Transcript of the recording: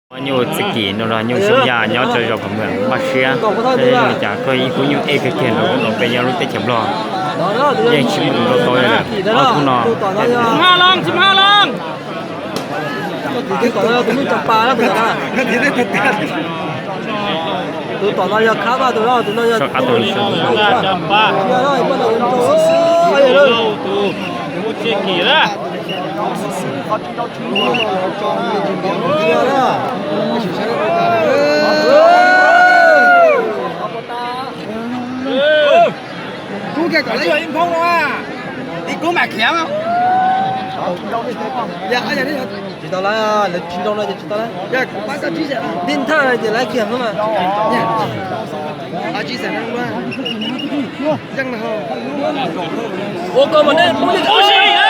Nyuj Txiv Kim no los nyuj Xyooj Yaj nyob rau zos Phav Mwm Npaj Siab. Li cas koj ib khub nyuj ej kawg kiag nrog kuv los peb nyob lub teb chaws Nplog, yeej tsis muaj tus nrog tau li lawm. Ob khub no. Tus tom no yog Khab Vaj, tus no yog Kub kiag kom lawv yog ib nphoob no, ib kub mam khiav. Tsis tau lawm, lawv tsis nrau no ces tsis tau lawm. Tib thaj ces lawv khiav xwb mas. Ua koj mas nej pub li ub.